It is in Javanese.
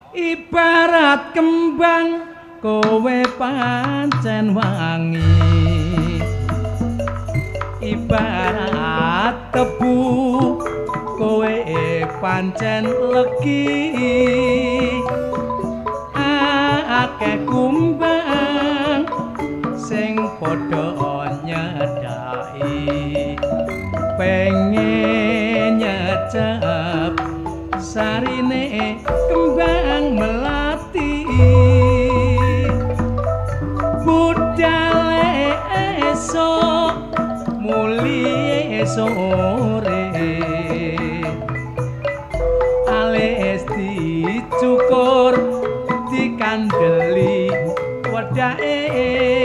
Ibarat kembang kowe pancen wangi, ibarat tebu kowe pancen legi. Akeh kumbang sing padha nyedhaki, pengen nyecep sarine kembang melati. Budale esuk mulihe sore, alis dicukur dikandeli wedake.